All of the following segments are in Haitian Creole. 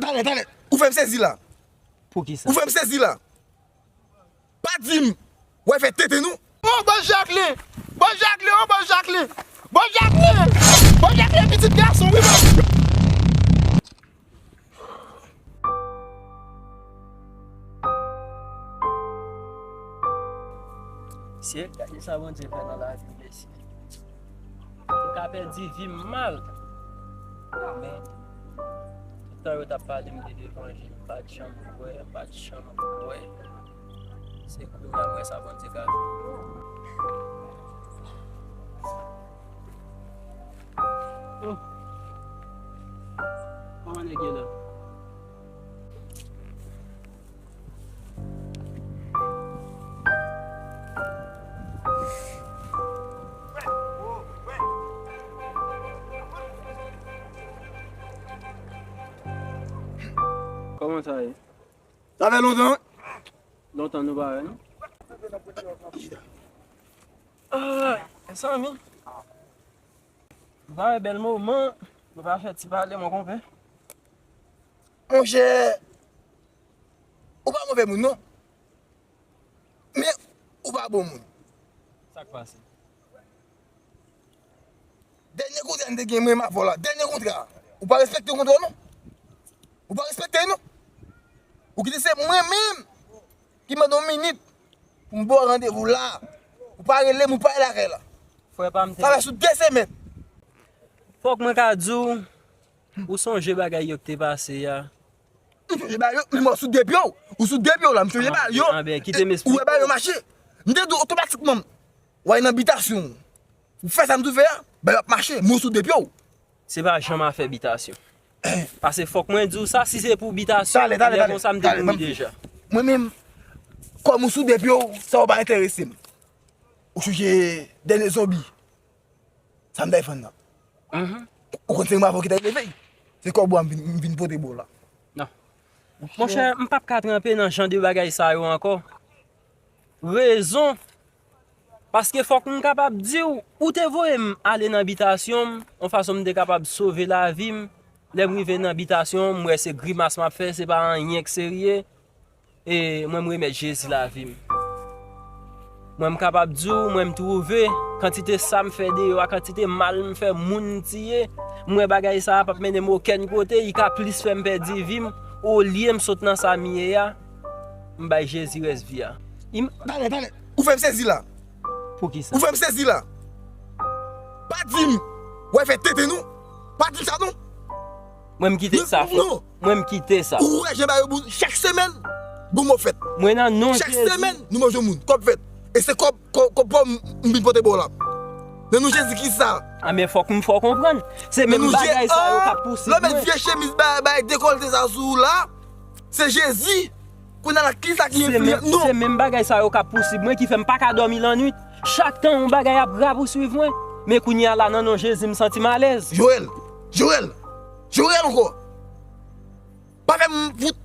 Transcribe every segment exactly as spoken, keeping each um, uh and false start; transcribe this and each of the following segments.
Talè, talè. Ou fè m sezi la. Poukisa? Ou fè m sezi la. Pa di m, w al fè tete nou. Oh, bòs Jacqueline! Bòs Jacqueline, oh, bòs Jacqueline! Bòs Jacqueline! Bòs Jacqueline, pitit gason, wi, bòs! Mesye, gade sa Bondye fè nan lavi m, mesye. Mwen ka pèdi vi m mal. Men, tout tan yo t ap pale m de levanjil, m pa t janm kwè, m pa t janm kwè. Se kounye a m wè sa Bondye ka fè. Oh. Kòman nèg ye la? Kòman sa ye? Sa fè lontan, wi. Lontan nou pa wè, non? Ah, mezanmi. Nou pa wè bèl moman. Nou pa fè ti pale, mon konpè. Monchè, ou pa move moun, non. Men, ou pa bon moun. Sa k pase? Dènye kontra n te gen mwen m avè w la. Dènye kontra. Ou pa respekte kontra w, non. Ou pa respekte l, non. Ou kite se mwen menm ki mande yon minit pou m ba w randevou la. Ou pa rele m, ou pa lakay la. Frè pa m te... Sa fè sou de semèn. Fòk mwen ka di w, ou sonje bagay yo ki te pase a. M sonje bagay yo, men mwen sou de pye w. Ou sou de pye w la, m sonje bagay yo. Anben, anben, kite m esplike w. Ou wè bagay yo mache. M te di w otomatikman, w al nan bitasyon w. Ou fè sa m di w fè a, bagay yo ap mache, men w sou de pye w. Se pa janm afè bitasyon. Paske fòk mwen di w sa, si se pou bitasyon, talè, talè, lè talè, konsa m te talè, mouri deja. Mwen menm, kòm ou sou de pye w, sa w pa enterese m. Ou sonje dènye zonbi. Sa m t al fann nan. Mhm. Ou konn se yon mafon ki t al leve. Se kòb ou a m vin, m vin pote ba w la. Non. Monchè, m p ap ka tranpe nan jan de bagay sa yo ankò. Rezon, paske fòk m kapab di w, ou te voye m ale nan bitasyon m, yon fason m te kapab sove lavi m. Lè m rive nan bitasyon m, m wè se grimas m ap fè, se pa anyen k serye. E mwen, m remèt Jezi lavi m. Mwen, m kapab di w, mwen, m twouve kantite sa m fè deyò a, kantite mal m fè, moun m tiye. M wè bagay sa a p ap mennen m okenn kote, li ka plis fè m pèdi vi m, olye m sot nan sa m ye a, m bay Jezi rès vi a. Im- Talè, talè, ou fè m sezi la. Poukisa? Ou fè m sezi la. Pa di m, w al fè tete nou. Pa di m sa non. Mwen, m kite sa, frè. Non. Mwen, m kite sa. Ou wè jan bagay yo boule chak semèn, bon mo fèt. Mwen nan non Jezi. Chak semèn, nou manje moun, kòb fèt. E se kòb, kòb, kòb pa w m, m vin pote ba w la. Nan non Jezi ki sa? A, men fòk m fè w konprann. Se menm bagay sa yo k ap pouse mwen. Lè w met vye chemiz, bay, bay dekòlte sa sou ou la, se Jezi. Kounye a la, kisa ki enfliyan nou? Se menm bagay sa yo k ap pousib mwen, ki fè m pa ka dòmi lannwit. Chak tan yon bagay ap rapouswiv mwen. Men kounye a la, nan non Jezi, m santi m alèz. Joel! Joel! Joel ankò! Pa fè m fout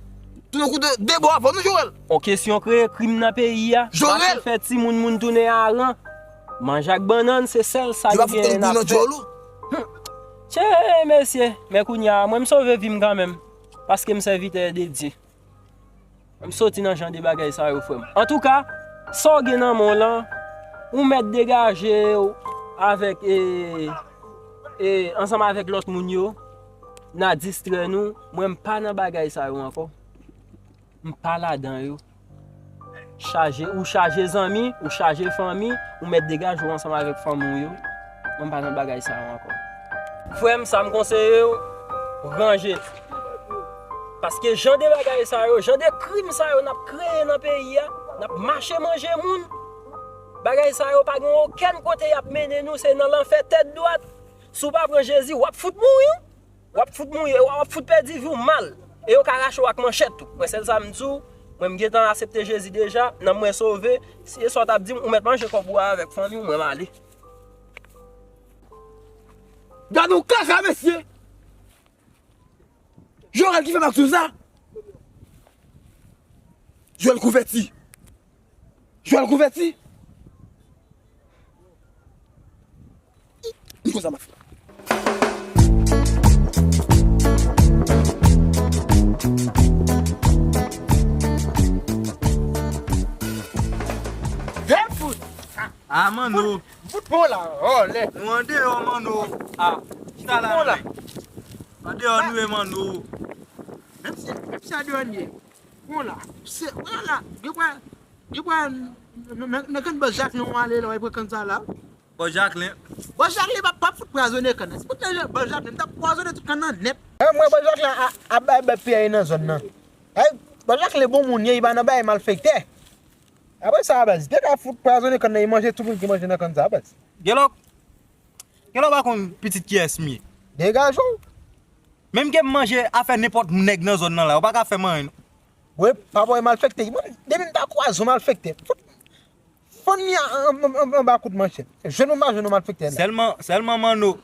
tounen kou de, de bò avè w non, Joel! On kesyon kreye krim nan peyi a. Joel! Mache fè timoun moun tounen aran. Manje ak bannann, se sèl sa yo genyen n ap fè. Hum. Tchè, mesye, men kounye a, mwen m sove vi m kanmenm. Paske m sèvitè de Dye. M soti nan jan de bagay sa yo, frè m. Antouka, sa w gen nan men w lan, ou mèt degaje w avèk, e, e, ansanm avèk lòt moun yo, n a distrè nou. Mwen, m pa nan bagay sa yo ankò. M pa ladan yo. Chaje, ou chaje zanmi, ou chaje fanmi, ou mèt degaje w ansanm avèk fanmi w yo. Mwen pa nan bagay sa yo ankò. Frè m, sa m konseye w, ranje. Paske jan de bagay sa yo, jan de krim sa yo n ap kreye nan peyi a, n ap mache manje moun. Bagay sa yo pa gen okenn kote y ap mennen nou, se nan lanfè tèt dwat. Si w pa pran Jezi, w ap fout mouri. W ap fout mouri, w ap fout pèdi vi w mal. E yo ka rache w ak manchèt tou. Mwen, sèl sa m di w, mwen, m gentan asepte Jezi deja, nanm mwen sove. Si e sa w t ap di m, ou mèt manje kòb ou a avèk fanmi w, mwen, m ale. Gade yon kaka, mesye! Joel ki fè m ak sou sa? Joel konvèti. Joel konvèti. Li konsa m ap fè. A Manno. Fout pon la, oh, lè. Nou andeyò, Manno. A, chita la, non. Andeyò nou ye, Manno. Menm si, menm si andeyò n ye. Pon la. Se, wè la, gen pwen, gen pwen, nan, nan, nan kann bòs Jaklen w ale la, w pran kann sa la. Bòs Jaklen. Bòs Jaklen p ap, p ap fout pwazonnen kann nan. Se pou tèl bòs Jaklen, m t ap pwazonnen tout kann nan nèt. E, mwen, bòs Jaklen a, a bay bèt piyay nan zòn nan. Ay, bòs Jaklen bon moun ye, li pa nan bagay malfektè. Apre sa, baz, te ka fout pwazonnen kann nan, li manje tout moun ki manje nan kann sa, baz. Genlè, genlè w pa konn pitit kiyès m ye. Degaje w. Menm ke m manje afè nenpòt nèg nan zòn nan la, ou pa ka fè m anyen, non. Wi, papa w malfektè. Mwen, depi m ta kwaze yon malfektè, fout, fann li an, an, an, anba kout manchèt. Jwenn ou pa jwenn yon malfektè la. Sèlman, sèlman Manno,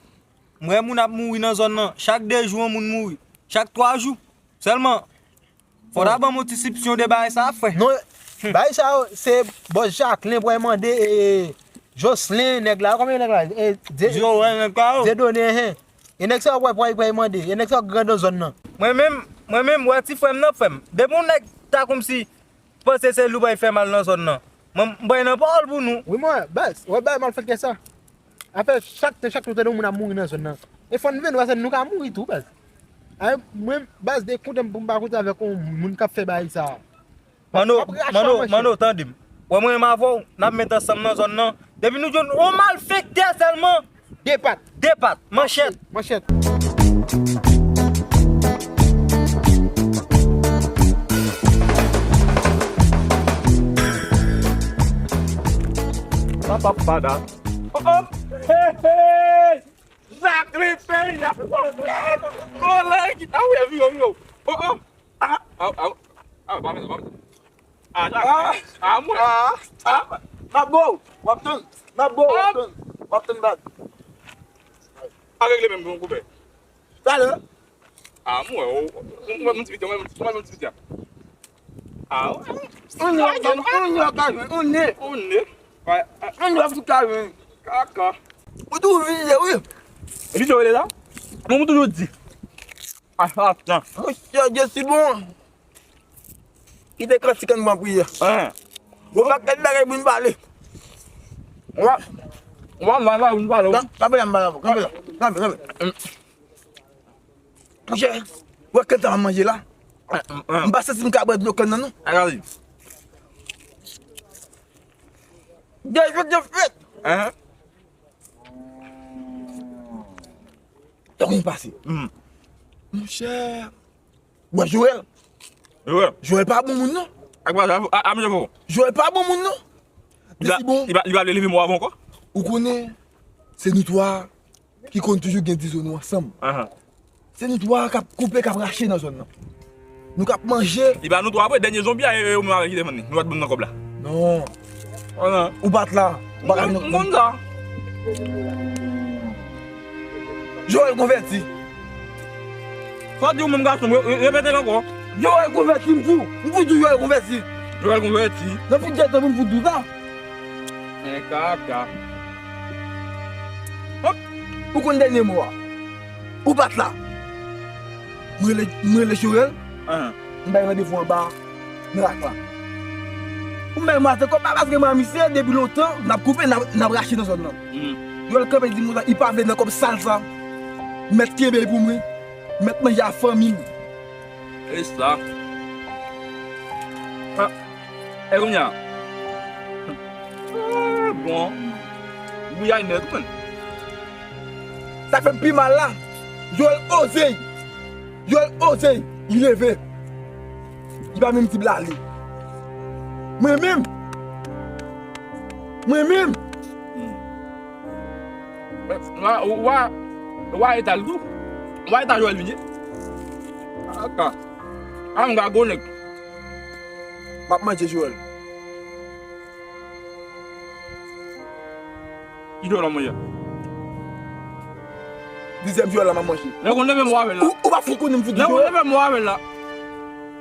m wè moun ap mouri nan zòn nan. Chak de jou, yon moun mouri. Chak twa jou. Sèlman, fò ta ban m yon ti sipsyon de bagay sa a, frè. Non, bagay sa yo, se bòs Jaklen pral mande, e, Jocelyn, nèg la, konbyen nèg la? E, Dye-, Joel, nèg la, o. Dieudonné, hen. E nèg sa yo pral, pral, pral mande. E nèg sa yo grandon zòn nan. Mwen menm, mwen menm, wè ti frè m nan, frè m. Depi yon nèg ta kòmsi panse se li w pral fè mal nan zòn nan. Mwen, m pral nan pawòl pou nou. Wi, mwen, baz, wè bagay malfektè sa. Afè chak, chak jou, tande yon moun ap mouri nan zòn nan. E fò n vin wè sa, nou ka mouri tou, baz. Ay, mwen, baz, de koute m pou m pa koute avèk yon moun k ap fè bagay sa. Manno, Manno, Manno, tande m. Wè mwen menm avè w, n ap met ansanm nan zòn nan. Depi nou jwenn yon malfektè sèlman, de pat. De pat. Manchèt. Manchèt. Papapada. Oh, oh. Hey, hey. Sakrife ya. Olè ki ta wè vyo vyo. Oh, oh. Ah, ah, ah, ah, pa mete, pa mete. Ah, ah, ah, mwen. Ah, ah, m ap bo, w ap tann. M ap bo, w ap tann. W ap tann bag. A regle menm pou yon koupè. Talè. Ah, mwen, ou, ou, ou, ou, ti piti, ou, ou, ou, ti piti. Ah, ou. On ne, on ne, on ne. On ne. Wi. On ne, fout ka jwenn. Kaka. Ou tou vide, wi. Epi, se rele la? Mwen, mwen toujou di. Ah, ah, ah. Monchè, Dye si bon. Kite kantik an pran priyè. Hein. Bon, pa kèt bagay pou n pale. Wa, wa, wa, wa, pou n pale. Kan-, kanpe la, m pale avè w. Kanpe la. Kanpe, kanpe. Monchè, wè kèt sa m manje la. Hein, hein, hein. M pa santi m ka bwè dlo kann nan, non. Gade. Dye, dye, dye, fèt. Hein? Sa konn pase. Hmm. Monchè. Wè Joel. Joel. Joel pa bon moun, non. Ak pa sa, a, a, mwen fò. Joel pa bon moun, non. Li pa, li pa, li pa vle leve mo avè ankò. Ou konnen, se nou twa ki konn toujou gen dizo nou ansanm. Ahan. Se nou twa k ap koupe, k ap rache nan zòn nan. Nou k ap manje. Li ba nou twa apre, dènye zonbi a, e, e, ou menm avè ki te vann li. Nou pa t ban m nan kòb la. Non. Ou pa t la. Ou pa ka vin. M konn sa. Joel konvèti. Sa w di ou menm gason, re-, re-, repete l ankò. Joel konvèti, m di w. M fout di w Joel konvèti. Joel konvèti. Nan fout dètan pou m fout di w sa. Men kaka. Hop. Ou konn dènye mo a. Ou pa t la. Mwen rele, mwen rele Joel. Ahan. M bay randevou anba nan rak la. Ou bay maten kòb la paske mwen misye depi lontan n ap koupe, n ap, n ap rache nan zòn nan. Hmm. Joel kanpe di m konsa, li pa vle nan kòb sal sa. Mèt kenbe l pou mwen. Mèt manje a fanmi m. E sa. Ah, e kounye a? Ah, bon. Gouyay nèt, wi. Sa k fè m pi mal la, Joel oze. Joel oze. Li leve. Li pa menm di l ale. Mwen menm. Mwen menm. Hmm. Wa, wa, wa eta l tou. Wa eta Joel vini. Aka. A m ga gwo nèg. M ap manje Joel. Ki Joel w ap manje? Dezyèm Joel la m ap manje. Nèg ou leve mò avè l la. Ou, ou pa fout konnen m fout Joel. Nèg ou leve mò avè l la.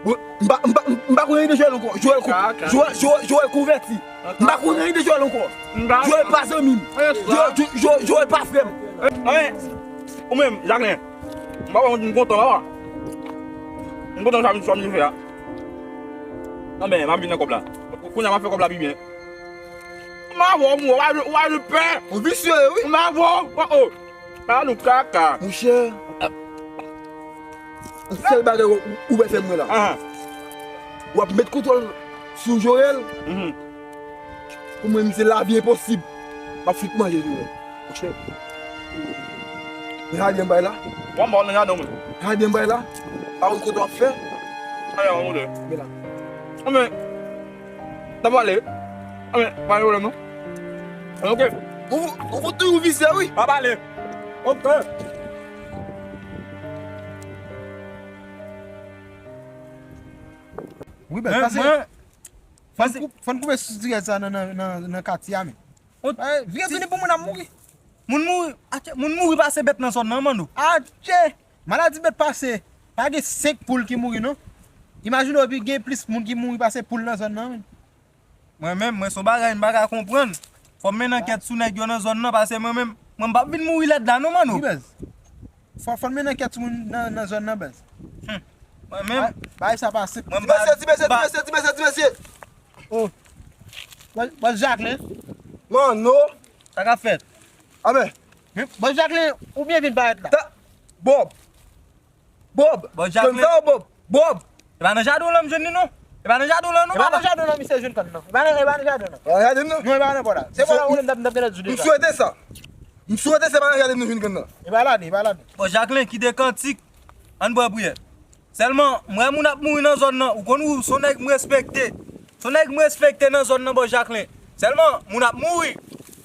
Bon, m pa, m pa, m pa konn anyen de Joel ankò. Joel, Joel, Joel, Joel konvèti. M pa konn anyen de Joel ankò. Joel pa zanmi m. Joel, Joel, Joel pa frè m. Anyen. Ou menm, Jacquelin. M pa wè m kontan, papa. M kontan sa m, sa m fè a. Non, men, m ap vin nan kòb la. Kounye a m ap fè kòb la pi byen. Avè w, mwen, w a, w a nou pè. Ou visye, wi. Mwen avè w, o, o. Pa nou kaka. Monchè, yon sèl bagay ou, ou, ou pral fè mwen la. Ah. W ap met kontwòl sou Joel. Mhm. Pou mwen, se lavi enposib. M ap fout manje Joel. Monchè. Men jaden bay la. Wan ba w nan jaden mwen. Jaden bay la. Pa konn kote w ap fè. Ayo, mwen. Men la. Mwen. N ap pale. Anben, pa gen pwoblèm non. Anben, ok. Ou, ou, ou toujou visye, wi. Pa pale. Ok. Wi, bèl, pase. Fò n koupe sou dirèk sa nan, nan, nan, nan katye a, men. Vire tounen pou moun ap mouri. Moun mouri, atye, moun mouri pase bèt nan zòn nan, Manno. Atye! Maladi bèt pase, pa gen senk poul ki mouri, non. Imajine w, epi gen plis moun ki mouri pase poul nan zòn nan, men. Mwen menm, mwen se yon bagay m pa ka konprann. Fò m mennen ankèt sou nèg yo nan zòn nan, paske mwen menm, mwen m p ap vin mouri lèd la, non, Manno. Wi, bèz. Fò, fò n mennen ankèt sou moun nan, nan zòn nan, bèz. Hmm. Mwen menm, bagay sa pase. Mwen ti mesye, ti mesye, ti mesye, ti mesye, ti mesye. Oh. Bòs, bòs Jacquelin. Manno. Sa k ap fèt? Amen. Bòs Jacquelin, ou byen vin parèt la. Bob. Bob. Bòs Jacquelin. Konn sa, Bob. Bob. E pa nan jaden w lan m jwenn li, non. E pa nan jaden w lan, non, papa. E pa nan jaden w lan misye jwenn kann nan. E pa nan, e pa nan jaden w lan. E pa nan jaden w lan? Non, e pa nan pòt la. Se pòt la ou menm n ap, n ap gentan di w deja. M swete sa. M swete se pa nan jaden w nou jwenn kann nan. E pa la ni, e pa la ni. Bòs Jacquelin, kite kantik. Ann pran priyè. Sèlman, m wè moun ap mouri nan zòn nan. Ou konn ou se yon nèg m respekte. Se yon nèg m respekte nan zòn nan, bòs Jacquelin. Sèlman, moun ap mouri.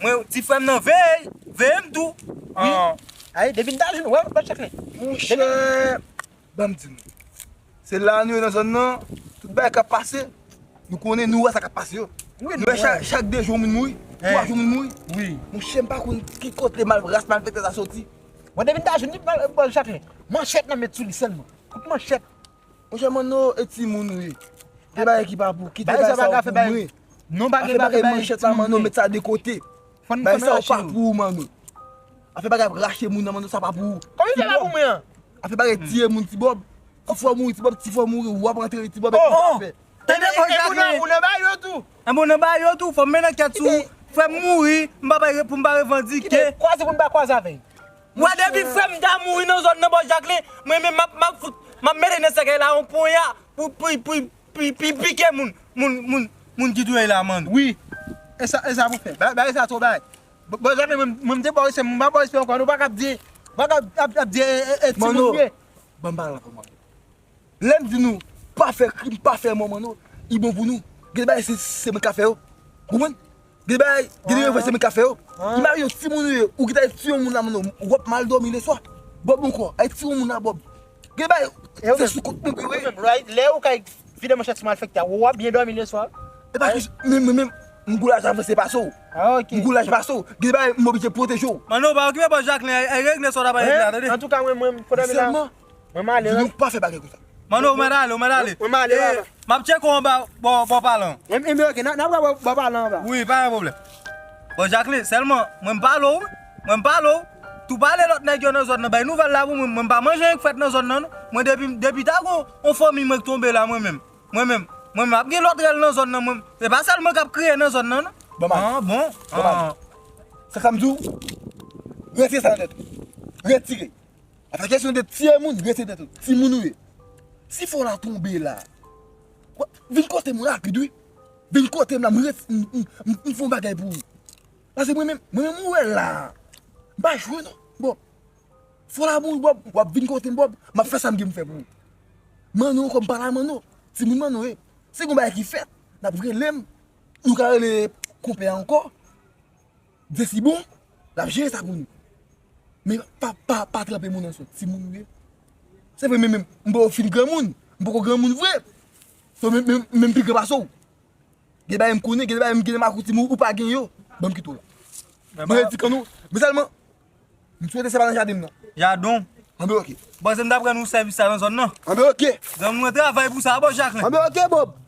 Mwen, ti frè m nan veye, veye m tou. Wi. Ah. Ay, depi n ta jwenn, wè, bòs Jacquelin. Monchè, ban m di nou. Se la nou ye nan zòn nan, tout bagay k ap pase, nou konnen, nou wè sa k ap pase yo. Wi, nou wè chak, chak de jou yon moun mouri, twa jou moun mouri. Wi. Monchè, m pa konn ki kote mal, ras malfektè sa soti. Mwen depi n ta jwenn li, bòs Jacquelin, manchèt nan met sou li sèlman. Kout manchèt. Monchè, Manno, e timoun ou ye. Gen bagay ki pa pou, kite bagay sa pou mwen. Non, pa gen bagay manchèt la, Manno, met sa de kote. Bagay sa yo pa pou ou, Manno. Afè bagay ap rache moun nan, Manno, sa pa pou ou. Kòman sa pa pou mwen an? Afè bagay tiye moun, Ti Bob. Ti fò mouri, Ti Bob, ti fò mouri, w ap antere Ti Bob, e kisa fè? Tande, bòs Jacquelin. Ou nan ba yo tou. Anben, w nan ba yo tou, fò m mennen ankèt sou frè m mouri, m pa, pa, pou m pa revandike. Kwaze pou m pa kwaze avè l. Mwen depi frè m ta mouri nan zòn nan, bòs Jacquelin, mwen menm m ap, m ap fout, m ap mete nan sèkèy la yon ponya pou, pou, pou, pou, pou pike moun, moun, moun, moun ki touye la, man. Wi. E sa, e sa pou fè. Ba, ba, e sa twò bay. Bò, bòs Jacquelin, mwen, mwen m te ba w respè, mwen pa ba w respè ankò, nou pa ka ap di, pa ka ap, ap, ap di, e, e, e, timoun ye. Ban m pale la pou mwen. Lè m di nou, pa fè krim, pa fè mò, Manno, li bon pou nou. Gen bagay se, se mwen k ap fè yo. Ou konprann? Gen bagay, gen de bagay se mwen k ap fè yo. Imajine yon timoun ou ye, ou gentan tiye yon moun la, Manno, w ap mal dòmi leswa. Bob ankò, ay tiye yon moun la, Bob. Gen bagay, se sou kont mwen ke yo ye. Lè ou kay vide manchèt sou malfektè a, w ap byen dòmi leswa. E pa ki, men, men, men, m gen laj avanse pase w. Ah, ok. M gen laj pase w. Gen bagay, m oblije pwoteje w. Manno, pa okipe bòs Jacquelin, ay, ay regle sa w t ap regle a, tande. Antouka, mwen, mwen, fò dòmi la. Sèlman, Mwen m ale, wi. Di nou pa fè bagay konsa. Manno, ou mèt ale, ou mèt ale. Mwen m ale, papa. M ap tcheke w anba, bò, bò palan. Enben, ok, n a, n a pral bò, bò palan anba. Wi, pa gen pwoblèm. Bòs Jacquelin, sèlman, mwen m pale w, wi. Mwen m pale w. Tou pale lòt nèg yo nan zòn nan, bay nouvèl la pou mwen. Mwen m pa manje anyen k fèt nan zòn nan, non. Mwen depi, depi ta gon, on fanmi mwen k tonbe la, mwen menm. Mwen menm, mwen menm, ap gen lòt rèl nan zòn nan, mwen. Se pa sèl mwen k ap kriye nan zòn nan, non. Bon, man. Ah, bon. Bon, man. Ah. Sa k ap di w, retire sa nan tèt ou. Retire. Afè kesyon de tiye moun, retire tèt ou. Timoun ou ye. Si fò la tonbe la, w ap vin kote m rapid, wi. Vin kote m la, m ret, m, m, m, m fè yon bagay pou ou. Paske mwen menm, mwen menm ou wè la. M pa jwe non. Bon. Fò la mouri, Bob, w ap vin kote m, Bob. M ap fè sa m gen pou m fè pou ou. Manno, kòm pa la, Manno. Timoun Manno ye. Si gon bagay ki fèt, n ap rele m. Nou ka rele konpè a ankò. Desi bon, l ap jere sa pou nou. Men pa, pa, pa tranpe moun nan sòt. Timoun ou ye. Se vre, men, men, m poko fin granmoun. M poko granmoun vre. So, men, men, men m pi gran pase w. Gen bagay m konnen, gen bagay m gen nan makou timoun ou pa gen yo. Ban m kite w la. Mwen di kan nou, men sèlman, m swete se pa nan jaden m nan. Jaden w? Anben, ok. Bon, se m t ap rann ou sèvis sa nan zòn nan. Anben, ok. Granmoun mwen travay pou sa, bon, Jacquelin. Anben, ok, Bob.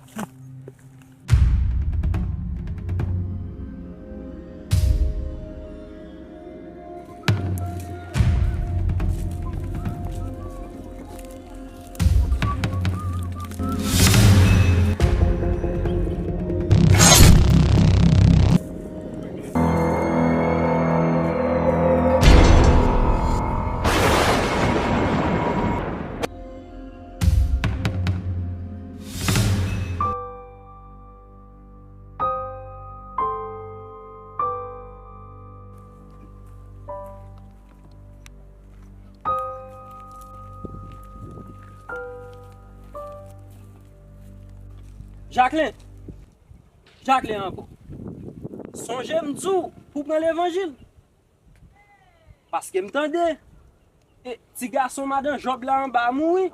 Jacquelin, Jacquelin ankò. Sonje m di w pou pran levanjil. Paske m tande, e, ti gason madan Jòb la anba a mouri.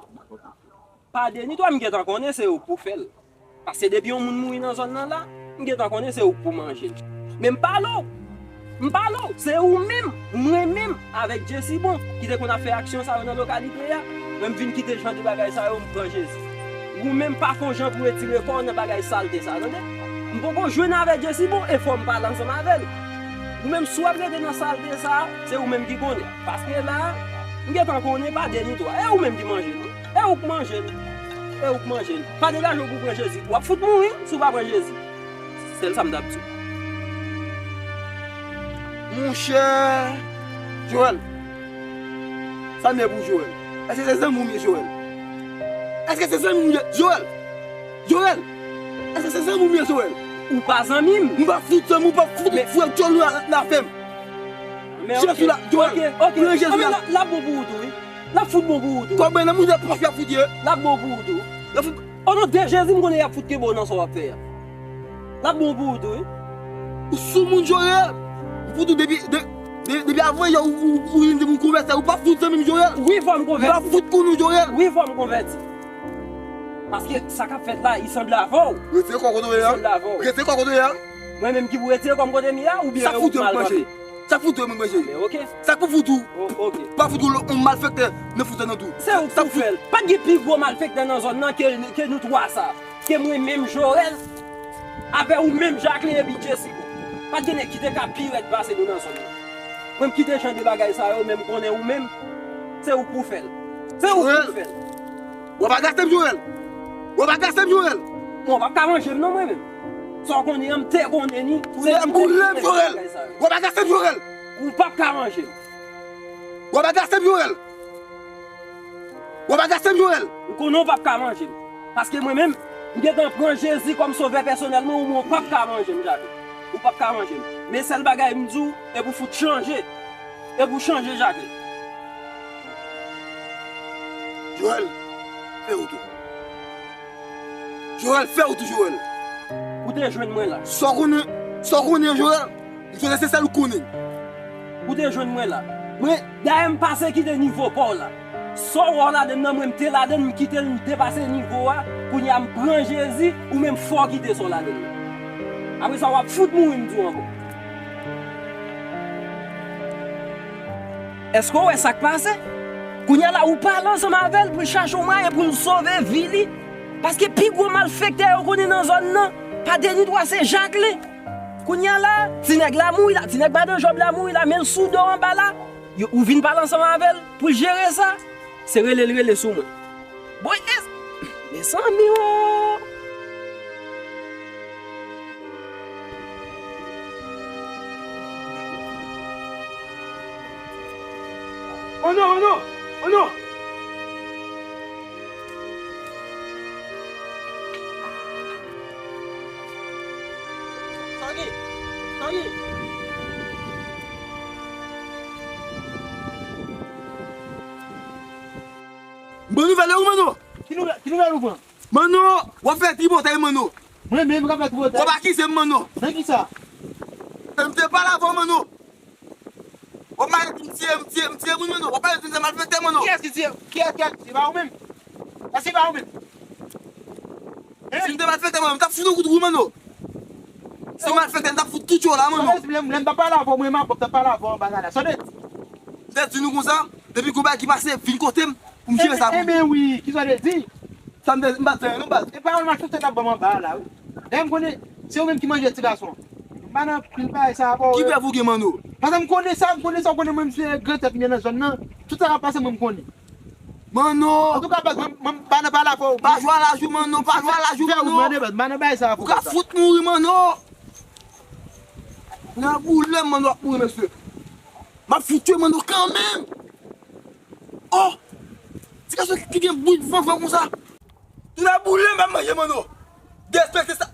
Pa de ni twa, m gentan konnen se ou k pou fè l. Paske depi yon moun mouri nan zòn nan la, m gentan konnen se ou k pou manje l. Men m pale w. M pale w. Se ou menm, mwen menm, avèk Jessy Bon, ki te konn ap fè aksyon sa yo nan lokalite a. Mwen m vin kite jan de bagay sa yo, m pran Jezi. Ou menm pa fè yon jan pou retire kò w nan bagay salte sa, tande? M poko jwenn avèk Jessy Bon, e fò m pale ansanm avè l. Ou menm, si w ap rete nan salte sa, se ou menm ki konnen. Paske la, m gentan konnen pa de ni twa. E ou menm ki manje l. E ou k manje l. E ou k manje l. Pa degaje w pou w pran Jezi. W ap fout mouri si w pa pran Jezi. Sèl sa m t ap di w. Monchè Joël, sa m ye pou Joël? Èske se zanmi w m ye, Joël? Èske se zanmi w m ye, Joël? Joël, èske se zanmi w m ye, Joël? Ou pa zanmi m. M pa fout zanmi w, pa fout frè djòl ou la, la fè m. Jezi la, Joël, ok, ok. Pran Jezi la. L ap bon pou ou tou, wi. L ap fout bon pou ou tou. Kòb mwen nan mouda pòch y ap fout ye. L ap bon pou ou tou. Y ap fout. O non de Jezi, m konnen y ap fout kenbe w nan sa w ap fè a. L ap bon pou ou tou, wi. Ou sou moun, Joël. Ou fout ou depi, de, de, depi avan yè ou, ou, ou vin di m ou konvèti, ou pa fout zanmi m, Joël. Wi, fò m konvèti. Ou pa fout konnen w, Joël. Wi, fò m konvèti. Paske sa k ap fèt la, li sanble avè w. Retire kò kote w ye a. Li sanble avè w. Retire kò kote w ye a. Mwen menm ki pou retire kò m kote m ye a, oubyen ou k mal kanpe? Sa fout ou mwen manje. Men ok. Sa k pou fout ou? O, ok. Pa fout ou yon malfektè nan fout nan tou. Se ou k pou fè l. Pa t gen pi gwo malfektè nan zòn nan ke, ke nou twa sa. Ke mwen menm Joël, avè ou menm Jacquelin epi Jessica. Pa t gen nèg ki te ka pi rèd pase nou nan zòn nan. Mwen m kite jan de bagay sa yo, men m konnen ou menm, se ou k pou fè l. Se ou k pou fè l. W ap agase m, Joël. W ap agase m, Joël. Bon, w p ap ka manje m non, mwen menm. Sa w konnen an, m te konnen ni. Ou lè m, ou lè m, Joël. W ap agase m, Joël. Ou p ap ka manje m. W ap agase m, Joël. W ap agase m, Joël. M konnen w p ap ka manje m. Paske mwen menm, m gentan pran Jezi kòm sovè pèsonèl mwen, ou mwen w p ap ka manje m, Jacquelin. Ou p ap ka manje m. Men sèl bagay m di w, e pou fout chanje. E pou chanje, Jacquelin. Joël, fè wout ou. Joël, fè wout ou, Joël. Ou te jwenn mwen la. Sa w konnen, sa w konnen, Joël? M sonje se sèl ou konnen. Ou te jwenn mwen la. Mwen, dayè m pase kite nivo pa w la. Sa w wè w ladann nan, mwen m te ladann, m kite l, m depase nivo a. Kounye a m pran Jezi, ou menm fò w kite sa w ladann nan. Apre sa, w ap fout mouri, m di w ankò. Èske w wè sa k pase? Kounye a la, ou pale ansanm avè l pou l chache yon mwayen pou l sove vi li. Paske pi gwo malfektè yo konnen nan zòn nan, pa de ni twa, se Jacquelin. Kounye a la, ti nèg la mouri la, ti nèg madan Jòb la mouri la, men l sou do anba la. Yo, ou vin pale ansanm avè l pou l jere sa. Se rele l rele sou mwen. Bon, yes. Mezanmi o. Oh non, oh non, oh non. Sa gen? Sa gen? Bon nouvèl, e ou, Manno? Ki nouvèl, ki nouvèl ou pran? Manno, w ap fè tripotay, Manno. Mwen menm k ap fè tripotay? W ap akize m, Manno. Nan kisa? E m te pale avè w, Manno. W ap pale di m tiye, m tiye, m tiye moun, Manno. W ap pale di m se malfektè, Manno. Kiyès ki tiye? Kiyès, kiyès? Se pa ou menm? Èske se pa ou menm? Hein? Si m te malfektè, Manno, m t ap fout ou kout wou, Manno. Si w malfektè, m t ap fout tout yo la, Manno. Lè, lè, lè m t ap pale avè w, mwen, m ap, t ap pale avè w, bagay la. Sa w te di? M te di nou konsa, depi gon bagay ki pase, vin kote m, pou m jere sa pou ou. Enben wi, kisa w te di? Sa m te, m pa t di anyen non, baz. E pawòl malfektè t ap ban m anba a la, wi. Dayè m konnen, se ou menm ki manje ti gason an. M pa nan pil bagay sa avè w. Ki prèv ou gen, Manno? Paske m konnen sa, m konnen sa, w konnen mwen, m se gran tèt m ye nan zòn nan. Tout sa k ap pase, mwen, m konnen. Manno! Antouka, baz, mwen, mwen, m pa nan pale avè w. Pa jwe a laj ou, Manno, pa jwe a laj ou, Manno. Fè ou mande, baz, m pa nan bagay sa avè w. Ou ka fout mouri, Manno. Nan boule m, Manno, w ap mouri, mesye. M ap fout tchwe Manno kanmenm. Oh! Ti gason ki gen bouch vanvan konsa. Tounen boule m, m ap manje, Manno. Derespekte sa.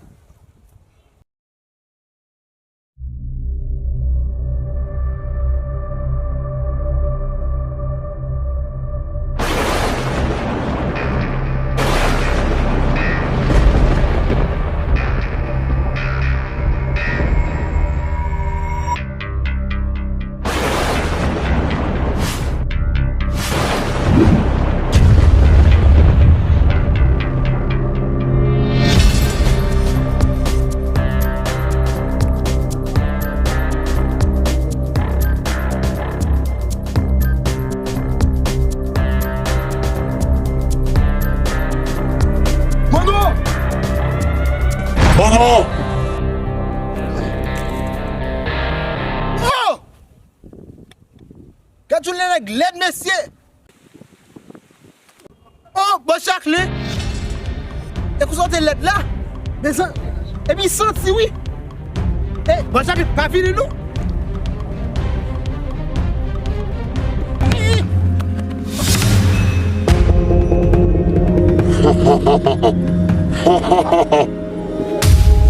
Oh! Gad yon nèg lèd, mesye! Oh, bòs Jacquelin! E konsa w te lèd la? Mezan-, epi santi, wi! E, bòs Jacquelin, pa vini, non!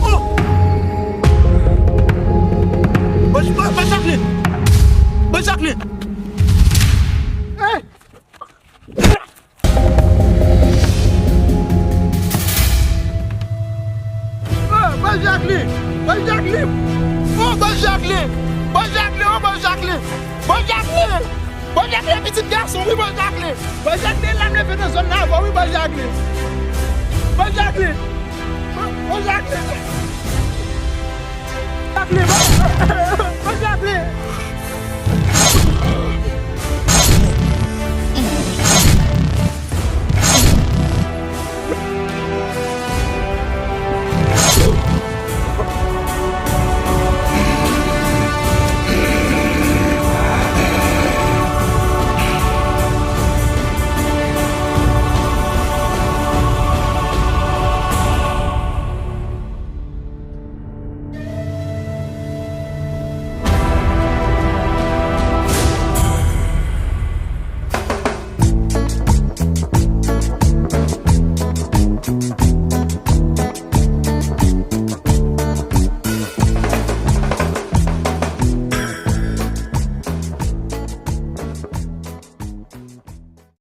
Oh! Bòs, bòs, bòs Jacquelin! Bòs Jacquelin! Hey! Oh, bòs Jacquelin! Bòs Jacquelin! Oh, bòs Jacquelin! Bòs Jacquelin! Oh, bòs Jacquelin! Bòs Jacquelin! Bòs Jacquelin, pitit gason, wi, bòs Jacquelin! Bòs Jacquelin, l ap leve nan zòn nan avè w, wi, bòs Jacquelin! Bòs Jacquelin! Bòs Jacquelin! Jacquelin, bòs! Bòs Jacquelin!